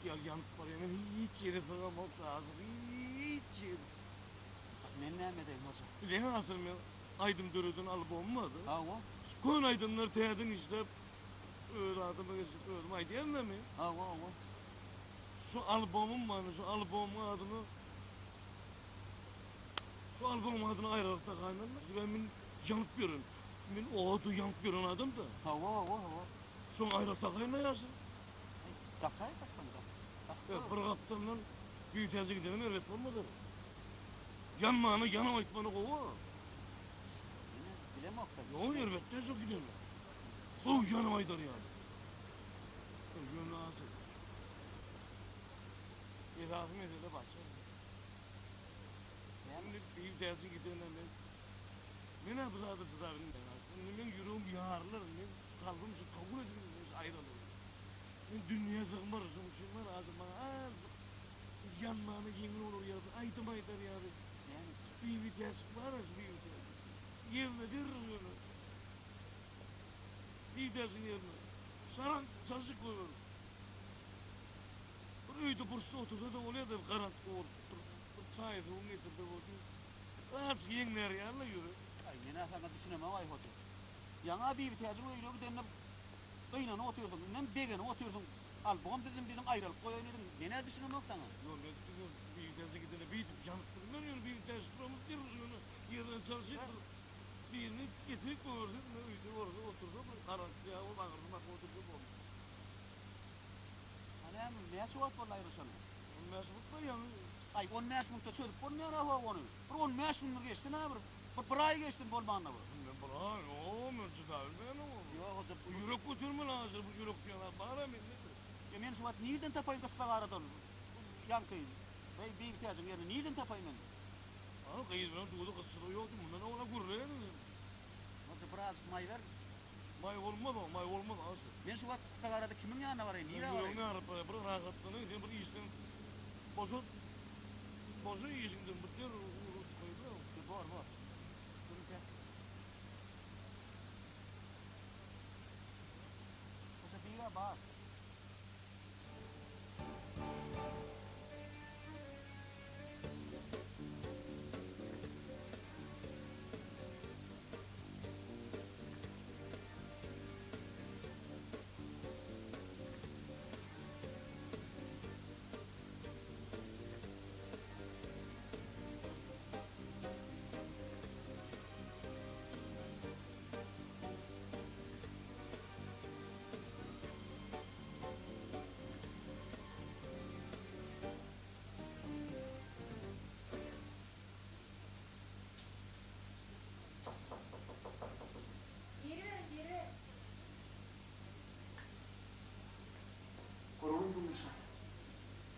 ýaly ýanyp barýan. Men hiç ýere sygamok Aşyr, hiç ýere. Men näme edeýin, hoja? Bilýäňmi Aşyr, men aýdym döreden albomym bar-da. Hawa. Şu köne aýdymlary täzeden işläp, öz adyma geçirip özüm aýdýan-da men. Hawa, hawa. Şu albomym bar, şu albomyň adyny Şu albomyň adyny aýralyk dakaýmalymy? Sebäbi men ýanyp ýören. Men oda ýanyp ýören adam-da. Hawa, hawa, hawa. Şoň aýralyk dakaýmaly ýaşy. Aý, dakaý, daksaň dak. Ýok, bir gapdalyndan Büýtäje gidenem erbet bolmaz-a. Ýanmana, ýanyp aýtmana gowy-a. Men-ä bilemok-da. Ýok, erbet däl şo gideni. Gowy ýanyp aýdar ýaly. Ýöne ajy. Esasy mesele başga. Indi Büýtäje gidene men Men-ä bu zada çydap bilmen. Indi meň ýüregim ýarylar, meň kalbym şu kabul edip bilmez şu aýralygy. Men dünýä sygmar, şonuň üçin bar ajy maňa azajyk ýanmana ýeňil bolar ýaly aýdym aýdar ýaly. Näme üçin? Bibi Täşik bar-a şu Bibi Täşik. Ýerine derrew ýöne. Bibi Täşigiň ýerine. Şaraň çaşyk goýber. Bir öýde burçda otursa-da bolýar-da bir garantgy bolup bir bir çaý suwuň getirse boldy. Azajyk ýeňlär ýaly-la ýürek. Aý, men-ä saňa düşünemok-aý hoja. Ýaňa Bibi Täjiň öýüne gidende gynanyp otyrsyň, indem begenip otyrsyň. Al, bugam bizden biziň aýralyk goýaýyn diýdiň. Men-ä düşünemok saňa. Ýok, men diňe Bibi Täje gidende beýdip ýanyp bilmen, ýöne Bibi Täç duramyz derrew ýöne ýerden çalşyp bir birini getirip goýberse, indi öýde bolsa otursa bir garaňky ýa bolup aňyrsy bakyp otursa boldy. A näme, näçe wagt boldy aýrylyşanyňa? 15 minut-da ýaňy. Aý, 15 minutda çözüp bolmaýar-a ony. Bir 15 gün bir geçsin-ä bir. Bir bir aý geçsin bolmanda bir. Indi bir aý, o men çydap bilmen oňa. Ýok, hoja, bu ýürek götermeli ahyry, bu ýürek diýen zat bar-a mende-de. Ýa men şu wagt nirden tapaýyn gyssagaradan ýaňky beý Bibitäjiň ýerini nirden tapaýyn men? A gyz bilen duzy gytçylygy ýokdy, mundan owal-a gürleýärdiň sen. Hoja, birazjyk maý ber. Maý bolmaz o, maý bolmaz aşyr. Men şu wagt gyssagara kimiň ýanyna baraýyn, nirä baraýyn? Ýüregiňi agyryp barýar, bir rahatlanaýyn, sen bir işden boşat, boşa işiňden bir derrew urup çykaýyn-da. Bor, bor. Gürrüň kes. Hoja bir-ä bar. Giriberiň, giriberiň. Gurban gümüşe.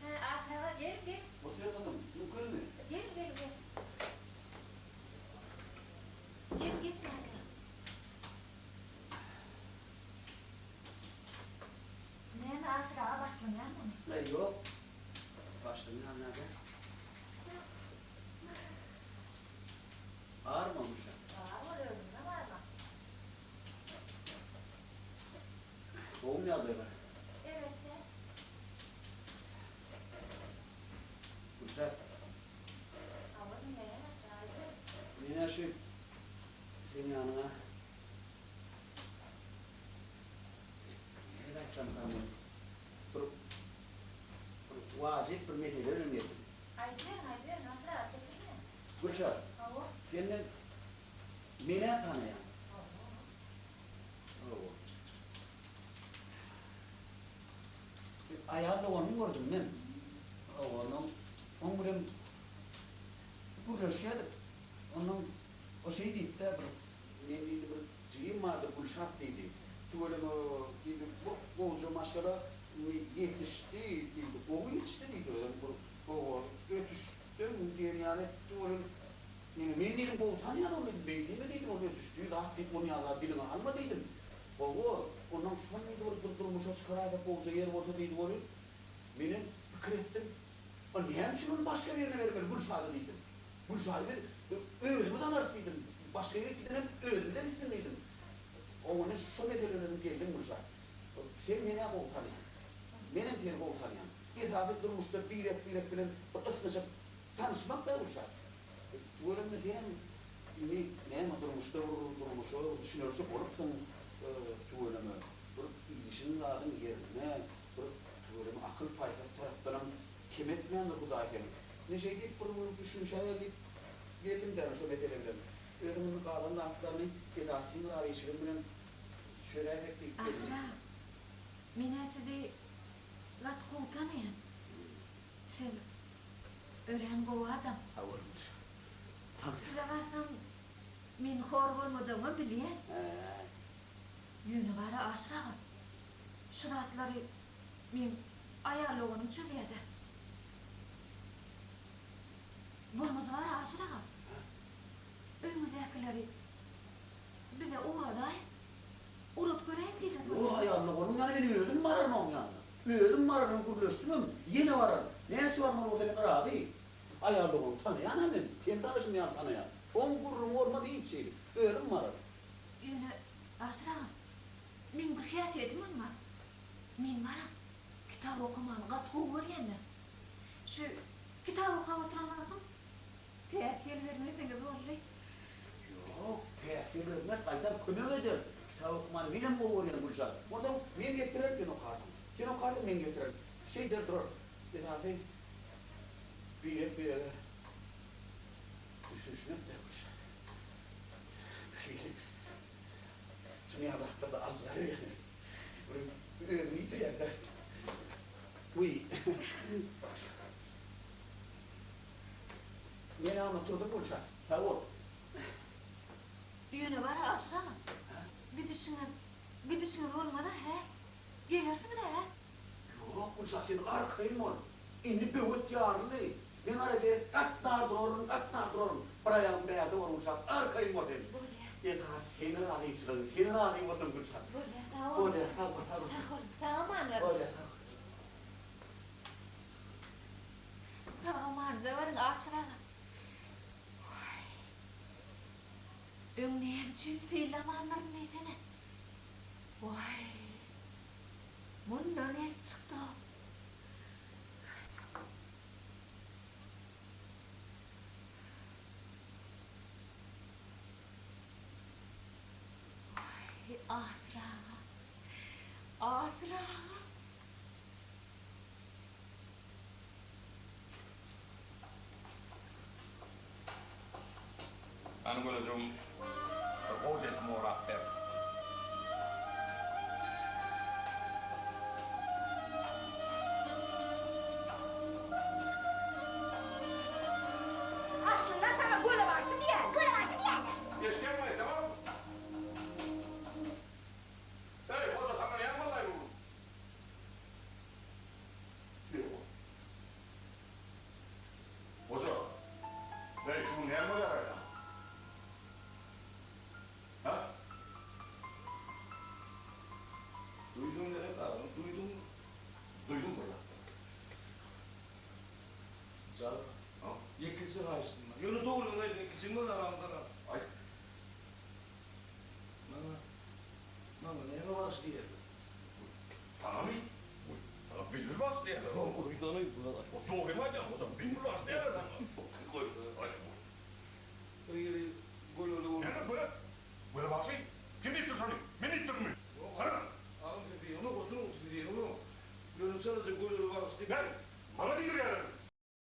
Hä, Aşyr aga, geliň, geliň. Otur gyzym, mümkinmi? Geliň, geliň, geliň. Geliň, geçiň Aşyr aga. Näme Aşyr aga, başlygyň ýanyndamy? Aý, ýok. Başlygyň ýanynda däl. Barmy Gülşat? Bar bol özüňde barma. Gowumy ýagdaýlar? Erbetde. Gülşat. Hawa diňleýän Aşyr aýdyber. Men-ä şu seň ýanyňa nähili aýtsamkam men bir bir wajyp bir mesele bilen geldim. Aýdyberiň aýdyberiň Aşyr aga çekinmäň. Gülşat, Hawa. senden men-ä tanaýan. Hawa. Hawa. Bir aýal doganymy gördüm men. Hawa, onuň oň bilen gürleşýärdik. Ondan o şeý diýdi-de bir, men diýdi bir jigim bardy Gülşat diýdi. Tüweleme diýdi, bu gowja maşgala indi ýetişdi diýdi, gowy ýetişdi diýdi özem bir hawa ötüş. Öň diýen ýaly etdi welin, indi men diýdim, gowy tanýan ony diýdim, beý diýme diýdim, ol ötüşdi, zat diýip ony ýaly zat diliňe alma diýdim. Hawa, onnoň şony diýdi bir bir durmuşa çykaraýsak gowja ýer bolsa diýdi welin, menem pikir etdim, A näme üçin ony başga birine bermeli Gülşady diýdim. Gülşady biz özümiz alarys diýdim, başga ýere gidenem özümize gitsin diýdim. Hawa, ine şo mesele bilen geldim Gülşat. Sen men-ä gowy tanýaň. Menem seni gowy tanýan. Esasy durmuşda birek-birek bilen bir ysnyşyp tanyşmak-da Gülşat. Tüweleme sen indi näme durmuşda bir durmuşa düşünerçe bolupsyň tüweleme. Bir işiň zadyň ýerinde bir tüweleme akyl paýhas tarapdanam kem etmändir Hudaý seni. Ine şeýdip bir düşünişe gelip geldim däne şo mesele bilen. Özüň indi galan zatlaryny esasy seň razyçylygyň bilen çözäýsek diýip geldim. Aşyr aga, men-ä sizi gaty gowy tanaýan. Siz örän gowy adam. Sag boluň. Tanaýan. Size barsam, men hor bolmajagymam bilýän. Hä. Ýöne bar-a Aşyr aga, şu zatlary meň aýal doganym çözýä-dä. Bolmasa bar-a Aşyr aga, öýüňizdäkileri bize ugradaýyň. Ugradyp göräýiň diýjek Ýok, bolýan. aýal doganyň ýanyna men özüm bararyn oň ýanyna. Özüm bararyn, gürleşdimem, ýene bararyn. Näçe barmaly bolsa men razy. Aýal doganyňy tanaýan-a men, seni tanyşym ýaly tanaýan. Oň gürrüňi bolmaz hiç hili. Özüm bararyn. Ýöne, Aşyr aga, meň bir häsiýetimem bar. Men bar-a, kitap okamany gaty gowy görýän-dä. Şu kitap okap oturan wagtym päsgel bermeseňiz boldy. Ýok, päsgel bermeris, gaýtam kömek ederis. Kitap okamany menem gowy görýän, Gülşat. Onsoň men getirerin, sen okarsyň. Sen okarsyň, men getirerin. Şeýder durarys. Esasy birek-birege düşünişmek-dä, Gülşat. Şeýle şuny ýaly zatlarda aljyraýaryn. Bir özümi ýitirýän-dä. Wiý. Men aňyna turdum Gülşat. Sag bol. Ýöne bar-a Aşyr aga. Gidişiňiz, gidişiňiz bolmaz-a, hä? Gelersiňiz-ä, hä? Ýok, Gülşat, sen arkaýyn bol. Indi böwet ýaryldy. Men gara gerek gatnar duraryn, gatnar duraryn. Bir aýagym bärde bor Gülşat, arkaýyn bol sen. Bolýa. Esasy seni razyçylygyň, sen razy bolsaň Gülşat. Bolýa, sag boluň. Bolýa, sag bol, sag bol. Sag boluň, sag aman baryň. Bolýa, sag bol. Sag amanja baryň Aşyr aga. Waý. Öň näme üçin sylamandyryn diýsene. Waý. Mundan gelip çykdy-ow. Waý, Aşyr aga. Aşyr aga. Hany gölejigim, bir gowja etimi orap ber. Aslynda saňa göle bagşy diýýärler. Göle bagşy diýýärler. Eşidýäňmi, tamam. Eý, goja, saňa näme boldy-aý bu gün? Ýok. Goja, Eý, şu gün näme bolýar-aý saňa? Hä? Duýduň gerek, agam, duýduň. Duýdum bir zatlar. Jan, Ha? ýekeje haýyştym bar. Ýöne dogryňy aýt, kiçiň bol aramyzda. Aýt. Maňa, maňa näme bagşy diýerler? Saňamy? Saňa bilbil bagşy diýerler. Goýsana, bular. Dogrymy aýdýaň, goja, bilbil bagşy diýerler saňa. Goý, aý. Bir ýeri göleli bolup. Näme göle? Göle bagşy? Kim diýipdir şony? Men diýipdirinmi? Ýok, Hä? Agam sen diýeňok, oturyň, siz diýeňok. Ýöne çalaja göleli bagşy diýip. Näme? Maňa diýdirýärlermi?